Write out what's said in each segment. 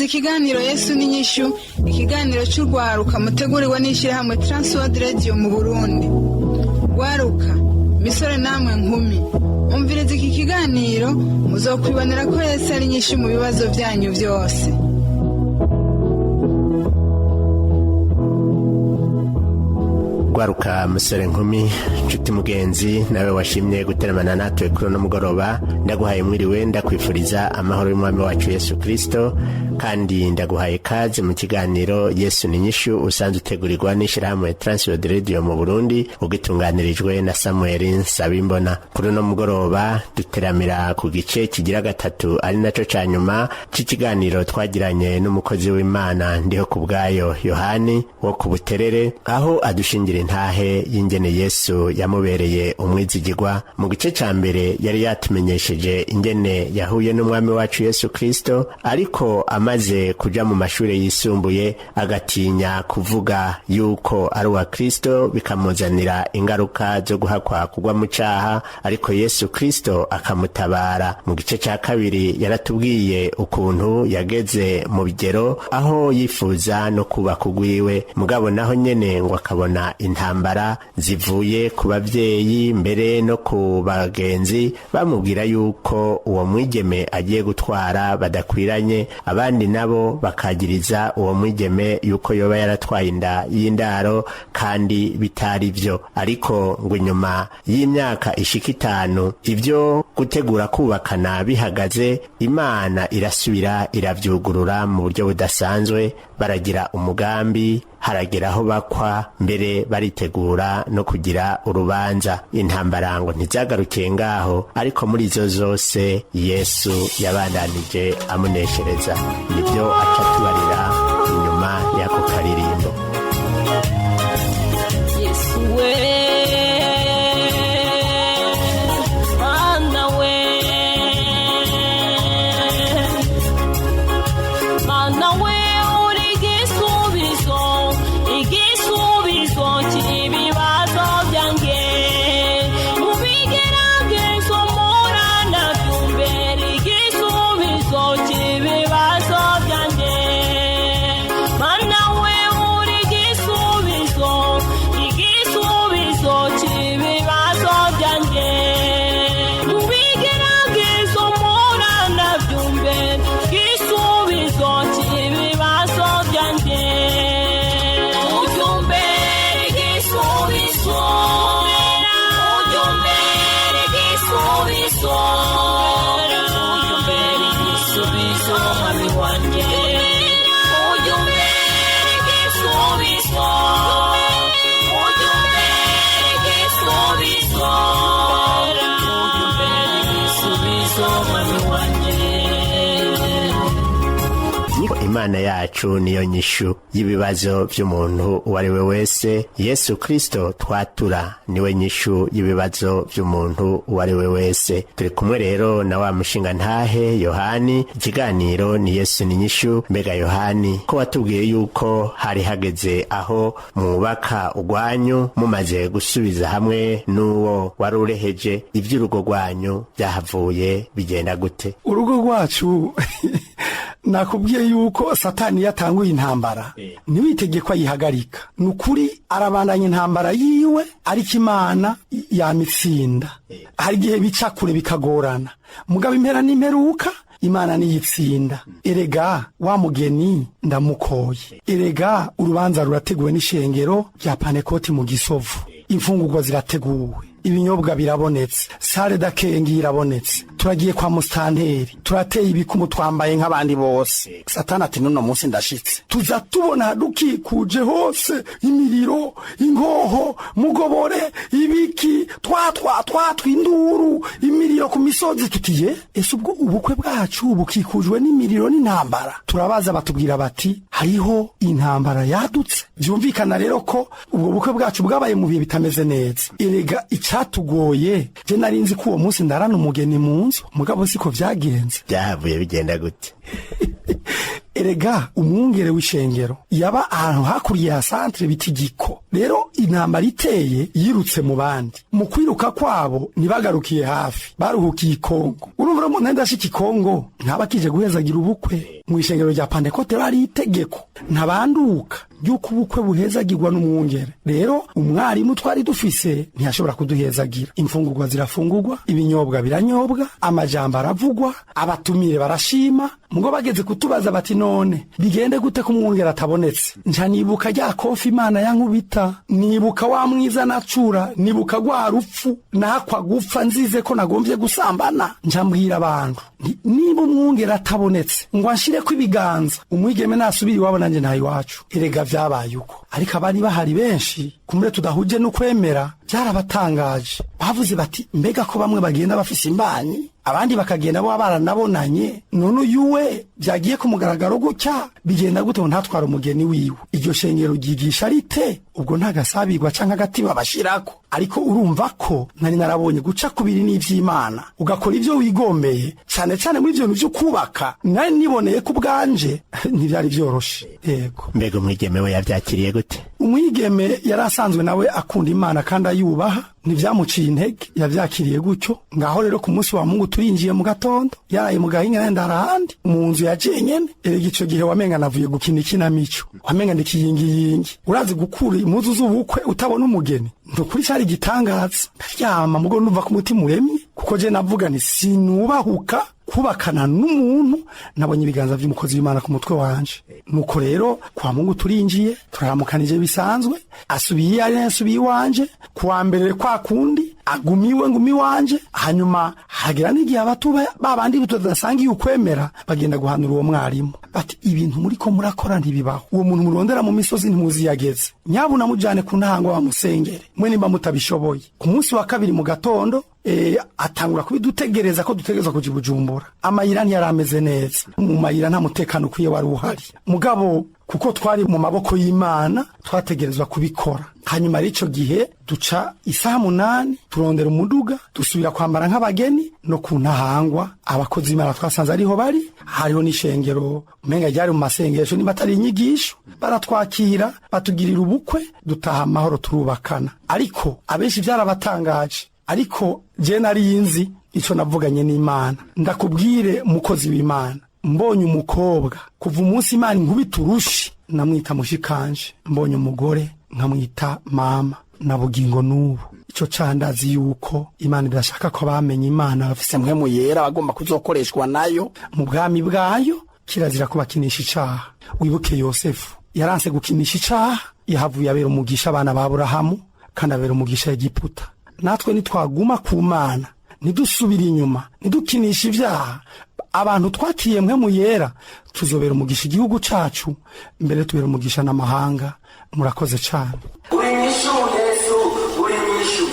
Umviriza ikiganiro Yesu n'inyishu, ikiganiro cy'urwaruka mutegurirwa n'ishyirahamwe Transworld Radio mu Burundi. Rwaruka, misore namwe nkumi, umviriza iki kiganiro, muzokwibonera ko Yesu ari inyishu mu bibazo byanyu byose. Gwaruka, musore, nkumi, nshuti, mugenzi, nawe washimye guteramana natwe kuri uno mugoroba, ndaguhaye mwiriwe, ndakwifuriza amahoro y'Umwami wacu Yesu Kirisito, kandi ndaguhaye kaze mu kiganiro Yesu ni Nyishu, usanzwe utegurirwa n'ishyirahamwe Transworld Radio mu Burundi, ugitunganirijwe na Samuel Nsabimbona. Kuri uno mugoroba duteramira ku gice kigira gatatu, ari naco ca nyuma c'ikiganiro twagiranye n'umukozi w'Imana Ndiho ku bwayo Yohani wo ku Buterere, aho adushingira intahe y'ingene Yesu yamubereye umwizigirwa. Mu gice ca mbere yari yatumenyesheje ingene yahuye n'Umwami wacu Yesu Kristo, ariko amaze kuja mu mashuri yisumbuye agatinya kuvuga yuko ari uwa Kristo, bikamuzanira ingaruka zo guhakwa kugwa mu caha, ariko Yesu Kristo akamutabara. Mu gice ca kabiri yaratubwiye ukuntu yageze mu bigero aho yifuza no kubaka ugwiwe, mugabo naho nyene ngo akabona intambara zivuye ku bavyeyi, mbere no ku bagenzi, bamubwira yuko uwo mwigeme agiye gutwara badakwiranye, abandi nabo bakagiriza uwo mwigeme yuko yoba yaratwaye inda y'indaro kandi bitari byo. Ariko ngo inyuma y'imyaka ishika 5 ibyo gutegura kubakana bihagaze, Imana irasubira iravyugurura mu buryo budasanzwe, baragira umugambi, haragera aho bakwa, mbere baritegura no kugira urubanza. Intambara ngo ntizagarukiye ngaho, ariko muri izo zose Yesu yabandanije amuneshereza. Nibyo aca tubarira inyuma y'ako karirimbo. Yesu we, Mana we, Mana we, uri igisubizo, igisubizo cy'ibibazo byanjye. Mu bigeragezo mpura nabyo, umbera igisubizo cy'ibibazo byanjye. Mana we, uri igisubizo, igisubizo cy'ibibazo byanjye. Mu bigeragezo mpura nabyo, umbera igisubizo cy'ibibazo byanjye. Ujya umbera igisubizo, ujya umbera igisubizo, ujya umbera igisubizo, Mwami wanjye. Ujya umbera igisubizo, ujya umbera igisubizo, ujya umbera igisubizo, Mwami wanjye. Imana yacu niyo nyishu y'ibibazo by'umuntu uwo ari we wese. Yesu Kristo twatura niwe nyishu y'ibibazo by'umuntu uwo ari we wese. Turi kumwe rero na wa mushinga ntahe Yohani. Ikiganiro ni Yesu ni nyishu. Mbega Yohani, ko watubwiye yuko hari hageze aho mwubaka ugwanyu, mumaze gusubiza hamwe n'uwo wari ureheje, iby'urugo rwanyu byahavuye bigenda gute? Urugo rwacu, nakubwiye yuko Satani yatanguye intambara ntiwitege ko ayihagarika. Ni ukuri arabandanya intambara yiwe, ariko Imana yamitsinda. Hari igihe bica kure bikagorana, mugabo impera n'imperuka Imana niyitsinda. Erega wa mugeni ndamukoye, erega urubanza rurateguwe n'ishengero rya Panekoti mu Gisovu, imfungurwa zirateguwe, ibinyobwa birabonetse, salle d'accueil irabonetse, turagiye kwa musitanteri, turateye ibikumu, twambaye nk'abandi bose. Satani ati: "Nuno munsi ndashitse." Tuza tubona dukikuje hose imiriro, inkoho, mugobore, ibiki, twatwa twatwa, induru, imiriro ku misozi. Tutiye: "Ese ubwo ubukwe bwacu bukikujwe n'imiriro n'intambara?" Turabaza, batubwira bati: "Hariho intambara yadutse." Byumvikana rero ko ubwo bukwe bwacu bwabaye mu bihe bitameze neza. Erega icatugoye, je nari nzi ko uwo munsi ndarana umugeni mu nzu, mugabo siko vyagenze. Byahavuye bigenda gute? Erega umwungere w'ishengero yaba ahantu hakuriye ya santere bita Igiko. Rero intambara iteye, yirutse mu bandi. Mu kwiruka kwabo ntibagarukiye hafi, baruhukiye Ikongo. Urumva rero umuntu ashika Ikongo ntaba akije guhezagira ubukwe. Mu ishengero rya Pantekote bari itegeko ntabanduka ry'uko ubukwe buhezagirwa n'umwungere. Rero umwarimu twari dufise ntiyashobora kuduhezagira. Imfungurwa zirafungurwa, ibinyobwa biranyobwa, amajambo aravugwa, abatumire barashima. Mugo bageze kutubaza bati: "None bigende gute ko umwungere atabonetse?" Nca nibuka rya kofi Imana yankubita, nibuka wa mwiza nacura, nibuka rwa rupfu nakwa gupfa nzize ko nagombye gusambana. Nca mbwira abantu nti: "Niba umwungere atabonetse ngo anshireko ibiganza, umwigeme nasubira iwabo, nanjye ntaha iwacu." Erega vyabaye uko, ariko abari bahari benshi kumure tudahuje n'ukwemera byarabatangaje. Bavuze bati: "Mbega ko bamwe bagenda bafise imbanyi, abandi bakagenda bo baranabonanye, none uyu we byagiye ku mugaragaro gutya, bigenda gute ngo ntatware umugeni wiwe? Iryo shengero ryigisha rite?" Ubwo nta gasabirwa canke agatima bashirako. Ariko urumva ko nari narabonye guca kubiri n'ivy'Imana, ugakora ivyo wigombeye, cane cane muri ivyo bintu vyo kubaka. Nari niboneye ko ubwanje ntivyari vyoroshe, yego. Mbega umwigeme we yavyakiriye gute? Umwigeme yari asanzwe nawe akunda Imana kandi ayubaha, ntibyamuciye intege, yavyakiriye gutyo. Ngaho rero ku munsi wa Mungu turinjiye mu gatondo, yaraye mu gahinga, nari ndara ahandi mu nzu ya jenyene. Erega ico gihe wamenga navuye gukina ikinamico, wamenga ndikiyingiyingi. Urazi gukura impuzu z'ubukwe utabona umugeni? Nukuri cari igitangaza. Ndaryama, mugo numva ko umutima uremye, kuko je navuga nti: "Sinubahuka kubakana n'umuntu nabonye ibiganza vy'umukozi w'Imana ku mutwe wanje." Nuko rero kwa Mungu turinjiye, turaramukanije bisanzwe, asubiye iyo ari, yasubiye iwanje. Kuwa mbere kwa kundi, agumiwe ngumi iwanje. Hanyuma hagera n'igihe abatuba babandi tudasangiye ukwemera bagenda guhanura uwo mwarimu bati: "Ibintu muriko murakora ntibibaho. Uwo muntu murondera mu misozi ntimuziyageze, nyabuna mujane ku ntango bamusengere mwe nimba mutabishoboye." Ku munsi wa kabiri mu gatondo atangura kubidutegereza ko dutegerezwa kuja i Bujumbura. Amayira ntiyari ameze neza, mu mayira nta mutekano ukwiye wari uhari, mugabo kuko twari mu maboko y'Imana twategerezwa kubikora. Hanyuma rero ico gihe duca isaha 8 turondera umuduga, dusubira kwambara nk'abageni. No ku ntahangwa abakozi b'Imana twasanze ariho bari, hariho n'ishengero umenga ryari mu masengesho niba atari inyigisho. Baratwakira, batugirira ubukwe, dutaha amahoro, turubakana. Ariko abenshi byarabatangaje, ariko je nari nzi ico navuganye n'Imana. Ndakubwire, mukozi w'Imana, mbonye umukobwa, kuva umunsi Imana inkubita urushi, namwita mushikanje, mbonye umugore nkamwita mama na bugingo n'ubu. Ico candazi yuko Imana irashaka ko bamenye Imana, bafise Mpwemu Yera, bagomba kuzokoreshwa nayo mu bwami bwayo. Kirazira kubakinisha icaha. Wibuke Yosefu, yaranse gukinisha icaha, yahavuye abera umugisha abana ba Aburahamu, kandi abera umugisha Egiputa. Natwe nitwaguma ku Mana, ntidusubire inyuma, ntidukinishe ibyaha, abantu twatiye Mpwemu Yera, tuzobera umugisha igihugu cacu, mbere tubera umugisha n'amahanga. Murakoze cane. Uri nyishu Yesu, uri nyishu.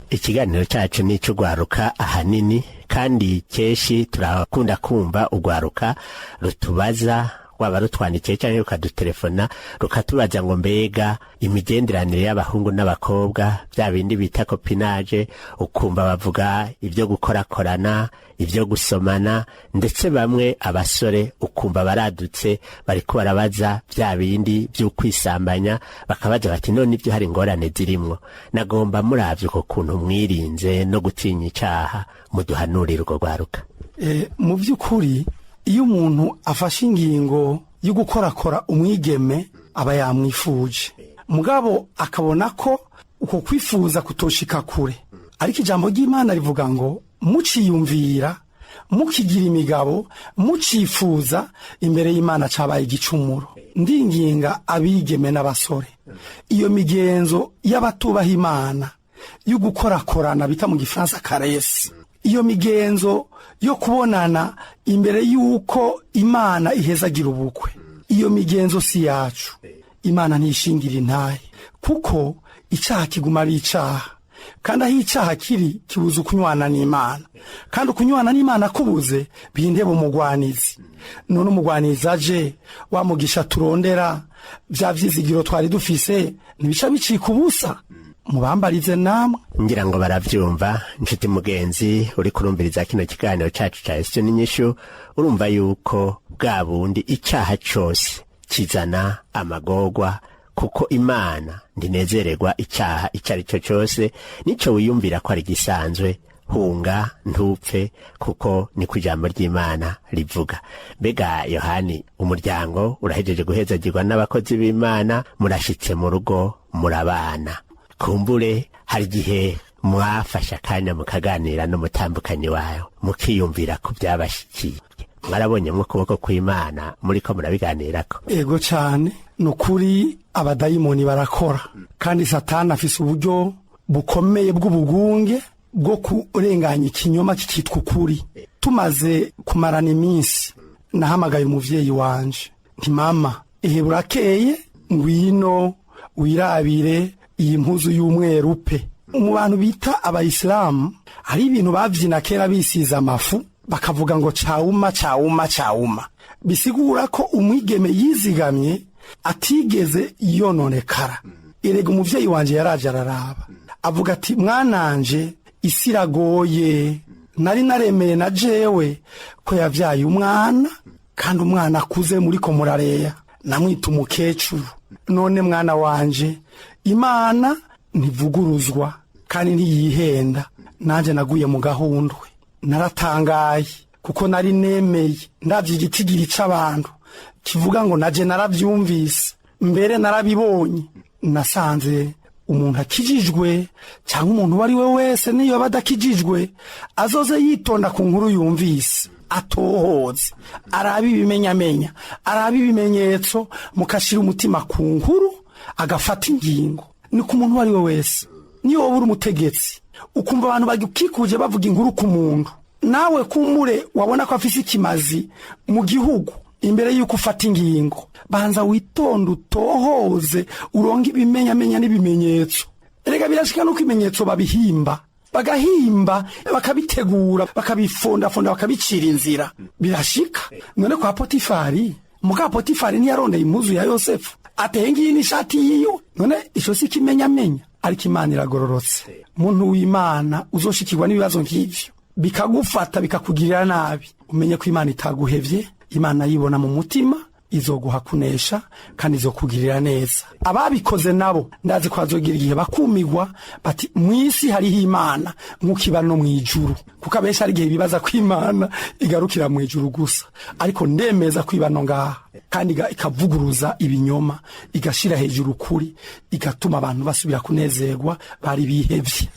Ikiganiro cyacu ni icy'urwaruka ahanini, kandi kenshi turakunda kumva urwaruka rutubaza, waba rutwandikiye cyangwa rukadutelefona rukatubaza ngo: "Mbega imigenderanire y'abahungu n'abakobwa, bya bindi bita copinage?" Ukumva bavuga ibyo gukorakorana, ibyo gusomana, ndetse bamwe abasore ukumva baradutse bariko barabaza bya bindi by'ukwisambanya, bakabaza bati: "None ibyo hari ingorane zirimwo?" Nagomba muravye uko kuntu mwirinze no gutinya icaha, muduhanurire urwo rwaruka. Mu by'ukuri iyo umuntu afashe ingingo yo gukorakora umwigeme, aba yamwifuje, mugabo akabona ko uko kwifuza kutoshika kure. Ariko ijambo ry'Imana rivuga ngo: "Muciyumvira, mukigira imigabo, mucifuza imbere y'Imana, cabaye igicumuro." Ndinginga abigeme n'abasore, iyo migenzo y'abatubaha Imana yo gukorakorana bita mu Gifaransa caresse, iyo migenzo yo kubonana imbere y'uko Imana ihezagira ubukwe, iyo migenzo si yacu. Imana ntiyishingira intahe, kuko icyaha kiguma ari icaha, kandi aho icyaha kiri kibuza ukunywana n'Imana, kandi ukunywana n'Imana kubuze bihindeba umugwanizi. None umugwanizi aje, wamugisha turondera, bya vyizigiro twari dufise ntibica bicika ubusa? Mubambarize namwe. Ngira ngo baravyumva. Nshuti mugenzi uri kurumviriza kino kiganiro cacu ca Yesu n'inyishu, urumva yuko bwa bundi icaha cose kizana amagorwa, kuko Imana ntinezererwa icaha icyo ari cyo cyose, nico wiyumvira ko ari gisanzwe. Hunga ntupfe, kuko niko ijambo ry'Imana rivuga. Mbega Yohani, umuryango urahejeje guhezagirwa n'abakozi b'Imana, murashitse mu rugo, murabana. Kumbure hari igihe mwafashe akanya mukaganira n'umutambukanyi wawe, mukiyumvira ku byabashikiye. Mwarabonye ukuboko kw'Imana muriko murabiganirako? Ego cyane, ni ukuri abadayimoni barakora, kandi Satani afise uburyo bukomeye bw'ubugunge bwo kurenganya ikinyoma kikitwa ukuri. Tumaze kumarana iminsi, nahamagaye umuvyeyi wanje nti: "Mama, ehe burakeye, ngwino wirabire iyi mpuzu y'umweru pe." Mu bantu bita Abayisilamu hari ibintu bavyina kera bisize amafu, bakavuga ngo "cawuma, cawuma, cawuma", bisigura ko umwigeme yizigamye atigeze yononekara. Erega umuvyeyi wanje yaraje araraba, avuga ati: "Mwananje, isi iragoye. Nari naremeye na jewe ko yavyaye umwana, kandi umwana akuze muriko murareya, namwita umukecuru. None mwana wanje, Imana ntivuguruzwa kandi ntiyihenda. Nanjye naguye mu gahundwe, naratangaye, kuko nari nemeye ndavye igitigiri c'abantu kivuga ngo naje naravyumvise, mbere narabibonye." Nasanze umuntu akijijwe cyangwa umuntu uwo ari we wese, niyo aba adakijijwe, azoze yitonda ku nkuru yumvise, atohoze, arabe ibimenyamenya, arabe ibimenyetso, mukashira umutima ku nkuru agafata ingingo. Ni ku muntu uwo ari we wese. Niyo wowe uri umutegetsi, ukumva abantu bagukikuje bavuga inkuru ku muntu, nawe kumure wabona ko afise ikimazi mu gihugu, imbere y'uko ufata ingingo banza witonde, utohoze, uronke ibimenyamenya n'ibimenyetso. Erega birashika nuko ibimenyetso babihimba, bagahimba, bakabitegura, bakabifondafonda, bakabicira inzira. Birashika. None kwa Potifari, muka Potifari ntiyarondeye impuzu ya Yosefu, ateye ngiyi n'ishati yiwe? None ico si ikimenyamenya? Ariko Imana iragororotse. Muntu w'Imana, uzoshikirwa n'ibibazo nk'ivyo bikagufata, bikakugirira nabi, umenye ko Imana itaguhevye. Imana yibona mu mutima, izoguha kunesha kandi izokugirira neza. Ababikoze nabo ndazi ko bazogira igihe bakumigwa, bati: "Mw'isi hariho Imana nk'uko iba no mw'ijuru." Kuko abenshi hari igihe bibaza ko Imana igarukira mw'ijuru gusa, ariko ndemeza ko iba no ngaha, kandi ikavuguruza ibinyoma, igashira hejuru ukuri, igatuma abantu basubira kunezerwa bari bihevye.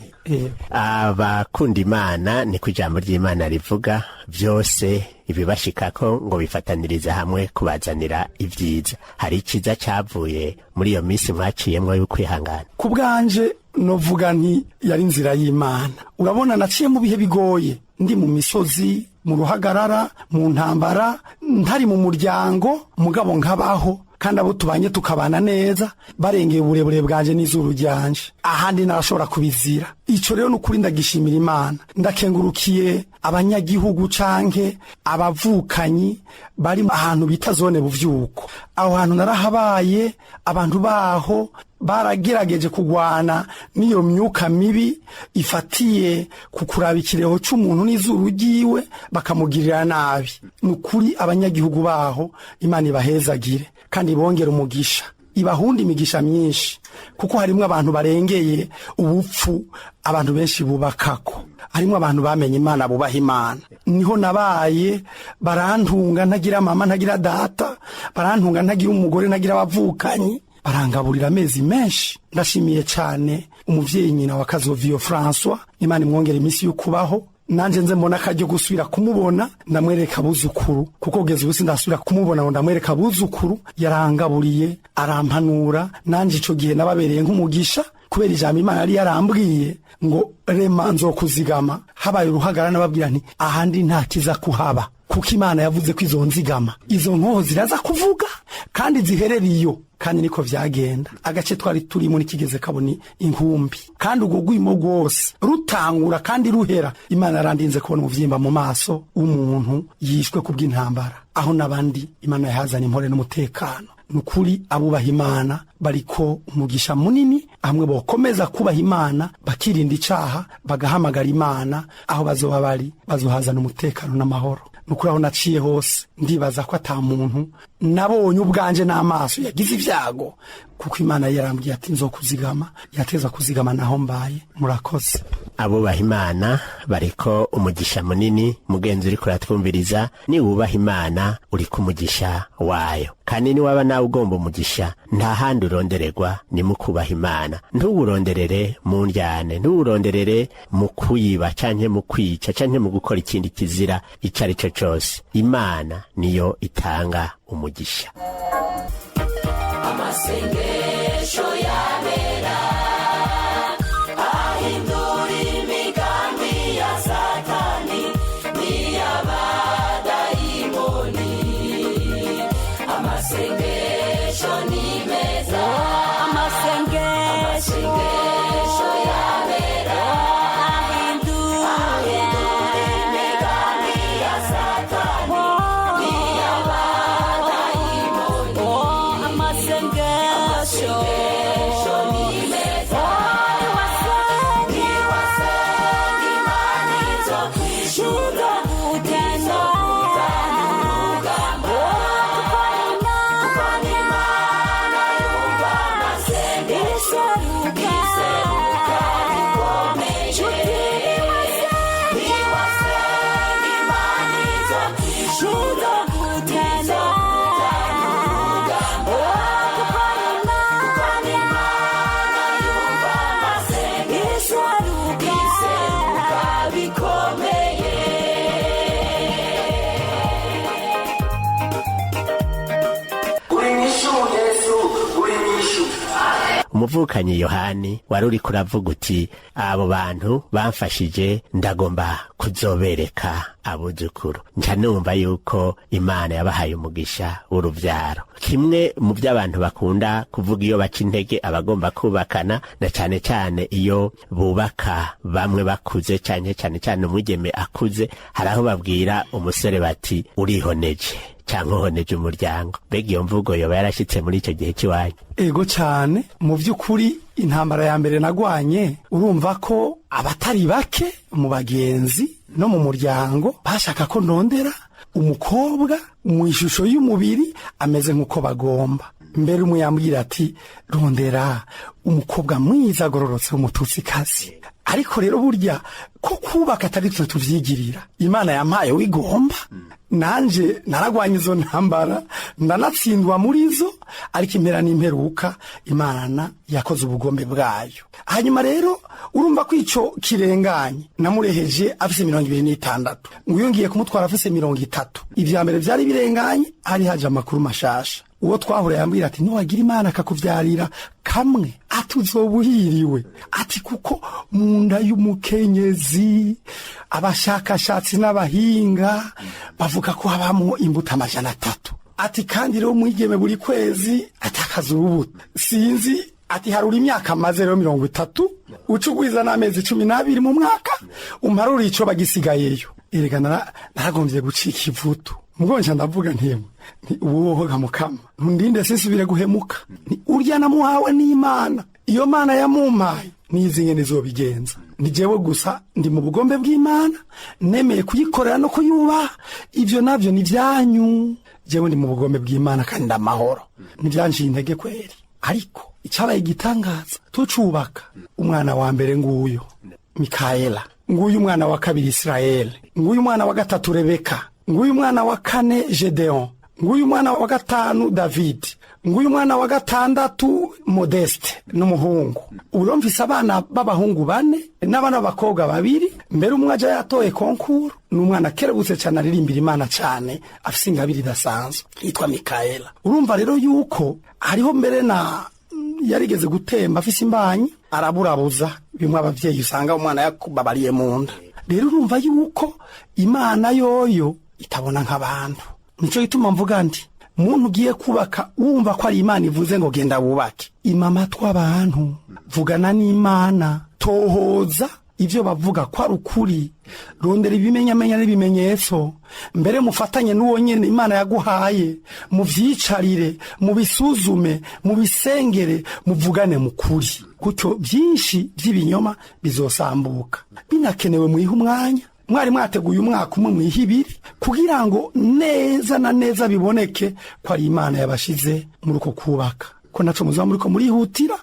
Abakunda Imana, niko ijambo ry'Imana rivuga, byose ibibashikako ngo bifataniriza hamwe kubazanira ibyiza. Hari icyiza cyavuye muri iyo minsi mwaciyemwo y'ukwihangana? Ku bwanje novuga nti yari inzira y'Imana. Urabona, naciye mu bihe bigoye, ndi mu misozi, mu ruhagarara, mu ntambara, ntari mu muryango, mugabo nkabaho, kandi abo tubanye tukabana neza, barengeye uburebure bwanje n'izuru ryanje. Ahandi narashobora kubizira. Ico rero nukuri ndagishimira Imana. Ndakengurukiye abanyagihugu canke abavukanyi bari ahantu bita zone Buvyuko. Aho hantu narahabaye, abantu baho baragerageje kugwana n'iyo myuka mibi ifatiye ku kuraba ikireho c'umuntu n'izuru ryiwe, bakamugirira nabi. Ni ukuri abanyagihugu baho, Imana ibahezagire kandi ibongere umugisha, ibahunda imigisha myinshi, kuko harimwo abantu barengeye ubupfu abantu benshi bubakako. Harimwo abantu bamenye Imana, bubaha Imana. Niho nabaye, barantunga ntagira mama, ntagira data, barantunga ntagira umugore, ntagira abavukanyi, barangaburira amezi menshi. Ndashimiye cyane umuvyeyi nyina wa Kazoviyo François, Imana imwongera iminsi yo kubaho, nanje nze mbona akaryo gusubira kumubona ndamwereka abuzukuru, kuko kugeza ubu sindasubira kumubona ngo ndamwereka abuzukuru. Yarangaburiye, arampanura, nanje ico gihe nababereye nk'umugisha, kubera ijambo Imana yari yarambwiye ngo: "Rema, nzokuzigama." Habaye uruhagara, nababwira nti: "Ahandi nta kiza kuhaba, kuko Imana yavuze ko izo nzigama, izo nkoho ziraza kuvuga kandi ziherera iyo." Kandi niko vyagenda. Agace twari turimo nikigeze kabona inkumbi, kandi urwo rwimo rwose rutangura kandi ruhera, Imana yarandinze kubona umuvyimba mu maso w'umuntu yishwe kubw'intambara. Aho n'abandi Imana yahazana impore n'umutekano. Nukuri abubaha Imana bariko umugisha munini. Hamwe bokomeza kubaha Imana, bakirinda icaha, bagahamagara Imana, aho bazoba bari bazohazana umutekano n'amahoro. Nukuri aho naciye hose ndibaza ko ata muntu nabonye ubwanje n'amaso yagize ibyago, kuko Imana yarambwiye ati: "Nzokuzigama." Yateza kuzigama naho mbaye. Murakoze. Abubaha Imana bariko umugisha munini. Mugenzi uriko uratwumviriza, niwubaha Imana uriko umugisha wayo, kandi niwaba nawe ugomba umugisha, nta handi urondererwa, ni mu kubaha Imana. Ntuwuronderere mu ndyane, ntuwuronderere mu kuyiba canke mu kwica canke mu gukora ikindi kizira ico ari cyo cose. Imana niyo itanga umugisha. Amasengesho yabera ahindura imigambi ya Satani n'iy'abadayimoni. Amasengesho ni meza, amasengesho yabera ahindura imigambi ya Satani n'iy'abadayimoni. Amasengesho ni meza, niwasenga Imana izokwishura, izokutana urugamba, kuko ni Imana yumva amasengesho, iseruka rikomeye. Niwasenga Imana izokwishura, izokutana urugamba, kuko ni Imana yumva amasengesho, iseruka bikomeye. Uri nyishu Yesu, uri nyishu. Umuvukanyi Yohani, wari uriko uravuga uti: "Abo bantu bamfashije ndagomba kuzobereka abuzukuru." Nca numva yuko Imana yabahaye umugisha w'uruvyaro. Kimwe mu vy'abantu bakunda kuvuga iyo baca intege abagomba kubakana, na cane cane iyo bubaka bamwe bakuze, canke cane cane umwigeme akuze, hari aho babwira umusore bati: "Urihoneje canke uhoneje umuryango." Mbega iyo mvugo yoba yarashitse muri ico gihe c'iwanyu? Ego cyane. Mu by'ukuri, intambara ya mbere nagwanye, urumva ko abatari bake mu bagenzi no mu muryango bashaka ko ndondera umukobwa mu ishusho y'umubiri ameze nk'uko bagomba. Mbere umwe yambwira ati: "Rondera umukobwa mwiza agororotse w'Umututsikazi." Ariko rero burya ko kubaka atari twe tuvyigirira, Imana yampaye wigomba. Nanje naragwanye izo ntambara, ndanatsindwa muri zo, ariko impera n'imperuka Imana yakoze ubugombe bwayo. Hanyuma rero urumva ko ico kirenganye, namureheje afise 26, ngo ngiye kumutwara afise 30. Ivya mbere vyari birenganye, hari haje amakuru mashasha. Uwo twahura yambwira ati: "Niwagira Imana akakuvyarira kamwe," ati, "uzobuhiriwe," ati, "kuko mu nda y'umukenyezi abashakashatsi n'abahinga bavuga ko habamwo imbuto 300," ati, "kandi rero mwigeme buri kwezi atakaza urubuto." Sinzi, ati harura imyaka amaze rero 30, uca ugwiza n'amezi 12 mu mwaka, umparura ico bagisigayeyo. Erega naragombye gucika ivutu. Mugonja ndavuga ntiyemwe nti: "Uwohoga Mukama, ntundinde sinsubire guhemuka." Ni urya namuhawe n'Imana, iyo Mana yamumpaye nizi ngene izobigenza. Ni jewe gusa ndi mu bugombe bw'Imana, nemeye kuyikorera no kuyubaha. Ivyo navyo ni vyanyu, jewe ndi mu bugombe bw'Imana kandi ndamahoro. Ntivyanciye intege kweri, ariko icabaye igitangaza, tucubaka, umwana wa mbere nguyo Mikaela, nguyu umwana wa kabiri Israeli, nguyu umwana wa gatatu Rebeka, nguyu umwana wa kane Gedeon, nguyu umwana wa gatanu David, nguyu umwana wa gatandatu Modeste n'umuhungu. Ubu mfise abana b'abahungu bane n'abana b'abakobwa babiri. Mbere umwe aja yatoye concours, ni umwana akerebutse cyane, aririmbira Imana cyane, afise ingabire idasanzwe, yitwa Mikaela. Urumva rero yuko hariho mbere na yarigeze gutemba afise imbanyi, araburabuza, bimwe abavyeyi usanga umwana yakubabariye mu nda. Rero urumva yuko Imana yoyo itabona nk'abantu. Nico gituma mvuga nti: muntu ugiye kubaka, wumva ko ari Imana ivuze ngo genda wubake, ima amatwi abantu, vugana n'Imana, tohoza ivyo bavuga ko ari ukuri, rondera ibimenyamenya n'ibimenyetso, mbere mufatanye n'uwo nyene Imana yaguhaye, muvyicarire, mubisuzume, mubisengere, muvugane mu kuri. Gutyo byinshi by'ibinyoma bizosambuka. Binakenewe mwihe umwanya, mwari mwateguye umwaka umwe, mwihe 2, kugira ngo neza na neza biboneke ko ari Imana yabashize muri uko kubaka. Ko ntaco muzaba muriko murihutira.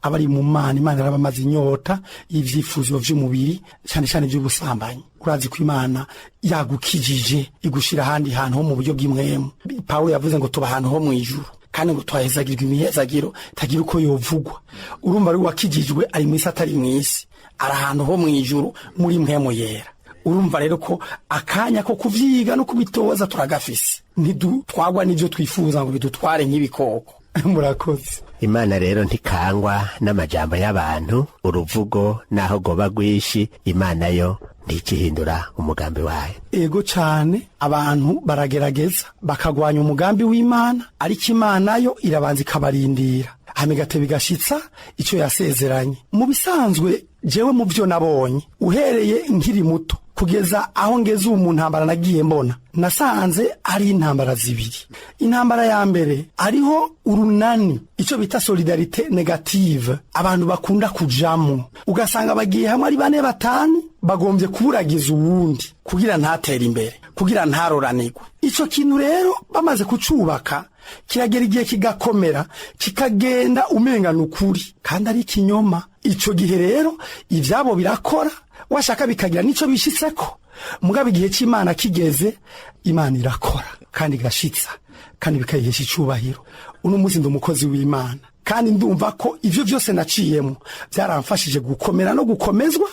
Abari mu Mana, Imana irabamaze inyota y'ivyifuzo vy'umubiri, cyane cyane ivy'ubusambanyi. Urazi ko Imana yagukijije, igushira ahandi hantu ho mu buryo bw'imwemu. Pawulo yavuze ngo tuba ahantu ho mu ijuru, kandi ngo twahezagirwa imihezagiro tagira uko yovugwa. Urumva ari wakijijwe, ari mw'isi, atari mw'isi, ari ahantu ho mu ijuru muri mpwemu yera. Urumva rero ko akanya ko kuvyiga no kubitoza turagafise, ntidutwagwa n'ivyo twifuza ngo bidutware nk'ibikoko. Murakoze. Imana rero ntikangwa n'amajambo y'abantu. Uruvugo naho goba rwinshi, Imana yo ntikihindura umugambi wayo. Ego cane, abantu baragerageza bakagwanya umugambi w'Imana, ariko Imana yo irabanza ikabarindira, hama igateba igashitsa ico yasezeranye. Mu bisanzwe, jewe mu vyo nabonye uhereye nkiri muto kugeza aho ngeze ubu, mu ntambara nagiye mbona, nasanze ari intambara zibiri. Intambara ya mbere, ariho urunani, icyo bita solidarité négative, abantu bakunda kujamo, ugasanga bagiye hamwe ari bane, batanu, bagombye kuburagiza uwundi kugira ntatere imbere, kugira ntaroranirwe. Ico kintu rero bamaze kucubaka, kiragera igihe kigakomera, kikagenda umenga ni ukuri kandi ari ikinyoma. Ico gihe rero ivyabo birakora, washaka bikagira nico bishitseko. Mugabo igihe c'Imana kigeze, Imana irakora kandi igashitsa, kandi bikayihesha icubahiro. Uno munsi ndi umukozi w'Imana, kandi ndumva ko ivyo vyose naciyemo byaramfashije gukomera no gukomezwa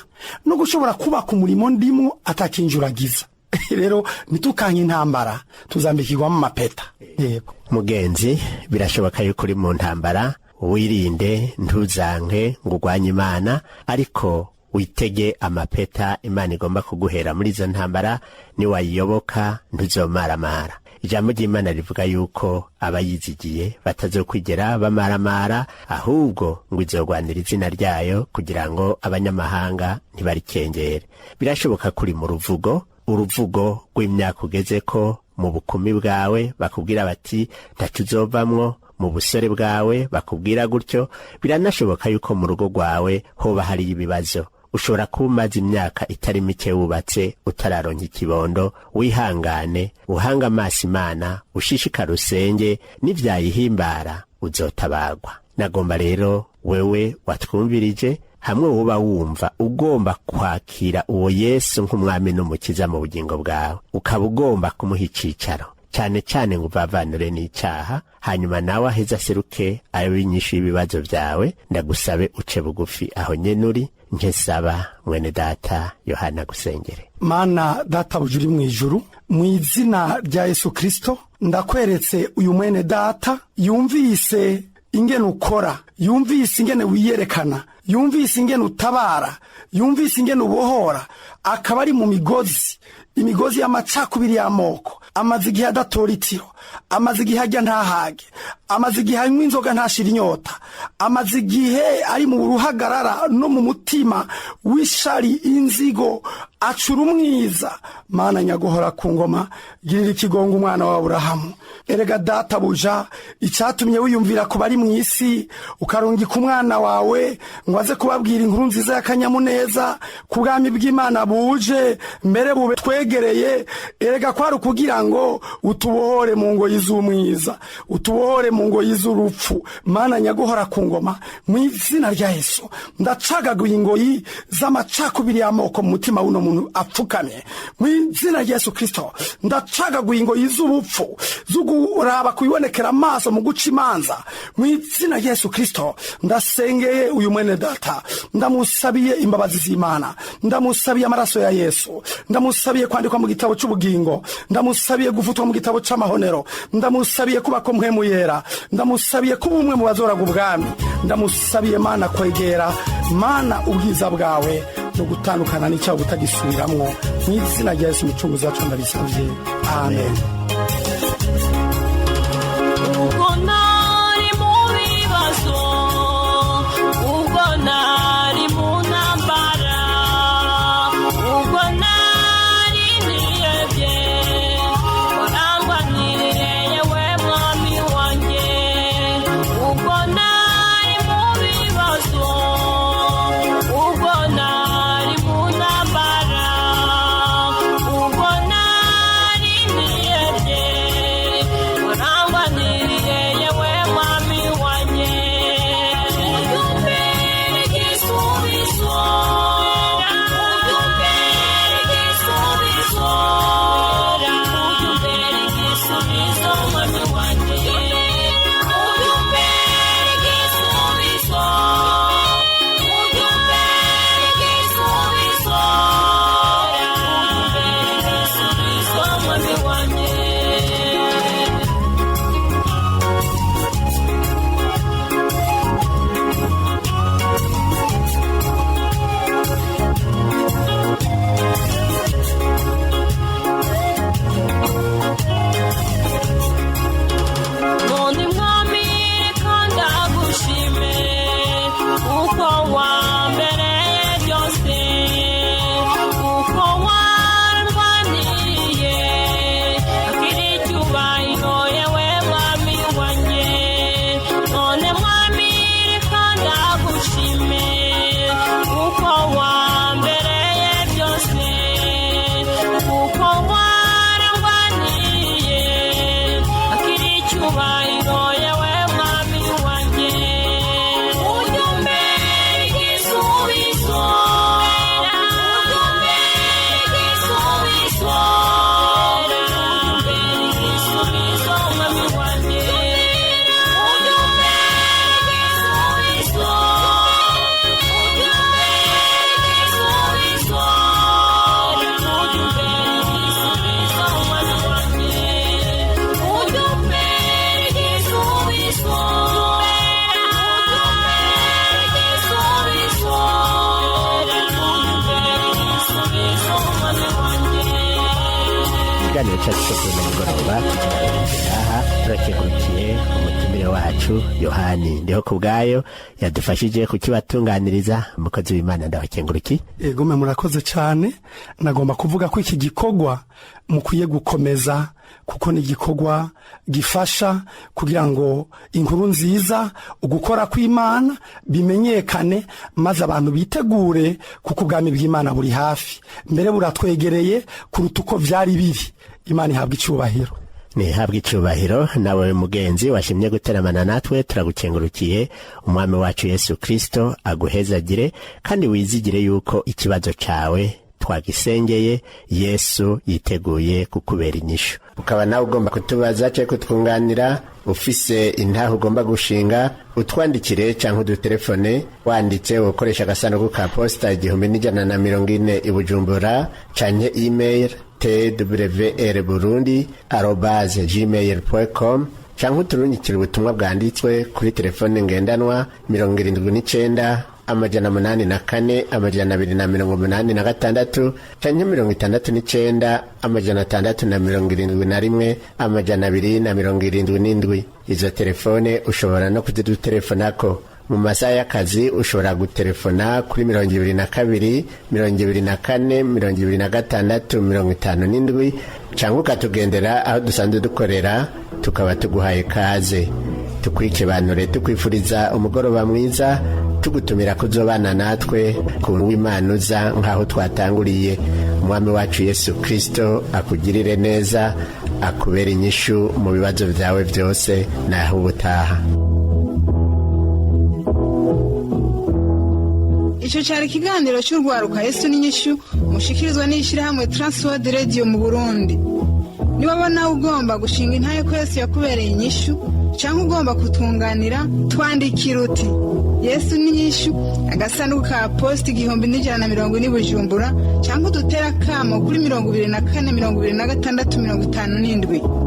no gushobora kubaka umurimo ndimo atakinjuragiza. Rero ntitukanke intambara, tuzambikirwamo amapeta, yego. Mugenzi, birashoboka yuko uri mu ntambara. Wirinde, ntuzanke ngo urwanye Imana, ariko witege amapeta Imana igomba kuguhera muri izo ntambara. Niwayiyoboka ntuzomaramara. Ijambo ry'Imana rivuga yuko abayizigiye batazokwigera bamaramara, ahubwo ngo izogwanira izina ryayo kugira ngo abanyamahanga ntibarikengere. Birashoboka kuri mu ruvugo, uruvugo rw'imyaka ugeze ko mu bukumi bwawe bakubwira bati ntaco uzovamwo, mu busore bwawe bakubwira gutyo. Biranashoboka yuko mu rugo rwawe hoba hariyo ibibazo. Ushobora kuba umaze imyaka itari mike wubatse utararonka ikibondo. Wihangane, uhange amaso Imana, ushishikare usenge, n'ivyayihimbara uzotabagwa. Nagomba rero wewe watwumvirije, hamwe woba wumva ugomba kwakira uwo Yesu nk'umwami n'umukiza mu bugingo bwawe, ukaba ugomba kumuha icicaro, cyane cyane ngo uvavanure n'icyaha, hanyuma nawe aheze aseruke abe inyishu y'ibibazo byawe, ndagusabe uce bugufi aho nyene uri, nkesaba mwene data Yohana gusengere. Mana Databuja uri mu ijuru, mu izina rya Yesu Kristo, ndakweretse uyu mwene data yumvise ingene ukora, yumvise ingene wiyerekana, yumvise ingene utabara, yumvise ingene ubohora, akaba ari mu migozi, imigozi y'amacakubiri y'amoko. Amaze igihe adatora itiro, amaze igihe ajya ntahage, amaze igihe anywa inzoga ntashira inyota, amaze igihe ari mu ruhagarara no mu mutima w'ishari, inzigo, acura umwiza. Mana nyaguhora ku ngoma, girira ikigongo umwana wa Aburahamu. Erega Databuja, icyatumye wiyumvira ku bari mu isi, ukarungika umwana wawe ngo aze kubabwira inkuru nziza y'akanyamuneza ku bwami bw'Imana buje, mbere bube twegereye, erega kwari ukugira ngo utubohore mu ngoyi z'umwiza, utubohore mu ngoyi z'urupfu. Mana nyaguhora ku ngoma, mu izina rya Yesu, ndacagaguye ingoyi z'amacakubiri y'amoko mu mutima w'uno muntu apfukamye. Mu izina rya Yesu Kristo, ndacagaguye ingoyi z'ubupfu, z'uguraba kubibonekera amaso mu guca imanza. Mu izina rya Yesu Kristo, ndasengeye uyu mwene data, ndamusabiye imbabazi z'Imana, ndamusabiye amaraso ya Yesu, ndamusabiye kwandikwa mu gitabo cy'ubugingo, ndamusabiye gufutwa mu gitabo c'amahonero, ndamusabiye kuba ko mpwemu yera, ndamusabiye kuba umwe mu bazoraga ubwami. Ndamusabiye, Mana, kwegera, Mana, ubwiza bwawe no gutandukana n'icyaha butagisubiramwo. Mu izina rya Yesu umucunguzi wacu ndabisabye, amen. Ubwo nari mu bibazo, ubwo nari mu ntambara, ubwo nari nihebye, warangwaniriye yewe mwami wanjye. Ubwo nari mu bibazo, ubwo nari mu ntambara, ubwo nari nihebye. Ikiganiro cyacu cyo kuri uno mugoroba tukigarukije ngaha. Turakengurukiye umutumire wacu Yohani Ndiho ku bwayo yadufashije kukibatunganiriza. Umukozi w'Imana, ndabakengurukiye. Egome, murakoze cyane. Nagomba kuvuga ko iki gikorwa mukwiye gukomeza, kuko ni igikorwa gifasha kugira ngo inkuru nziza, ugukora kw'Imana bimenyekane, maze abantu bitegure, kuko ubwami bw'Imana buri hafi, mbere buratwegereye kuruta uko byari biri. Imana ihabwa icyubahiro. Nihabwa icubahiro. Nawe mugenzi washimye guteramana natwe, turagukengurukiye. Umwami wacu Yesu Kristo aguhezagire, kandi wizigire yuko ikibazo cawe twagisengeye, Yesu yiteguye kukubera inyishu. Ukaba nawe ugomba kutubaza cyangwa kutwunganira, ufise intaho ugomba gushinga, utwandikire cyangwa udutelefone. Wanditse ukoresha agasanduku ka posita 1140 i Bujumbura, canke email twrburundi@gmail.com, canke uturungikire ubutumwa bwanditswe kuri telefone ngendanwa 79 804 286, canke 69 671 277. Izo telefone ushobora no kuzidutelefonako mu masaha y'akazi. Ushobora gutelefona kuri 22 24 26 57, cyangwa ukatugendera aho dusanzwe dukorera, tukaba tuguhaye kaze. Tukwikibanure, tukwifuriza umugoroba mwiza, tugutumira kuzobana natwe ku w'Imana uza nk'aho twatanguriye. Umwami wacu Yesu Kristo akugirire neza, akubera inyishu mu bibazo byawe byose. Naho ubutaha. Icyo cyari ikiganiro cy'urwaruka Yesu n'inyishu, mushikirizwa n'ishyirahamwe Transworld Radio mu Burundi. Niba nawe ugomba gushinga intahe ko Yesu yakubereye inyishu, cyangwa ugomba kutunganira, twandikira uti: "Yesu n'inyishu", agasanduku ka posita 1140 Bujumbura, cyangwa udutere akamo kuri 24 26 57.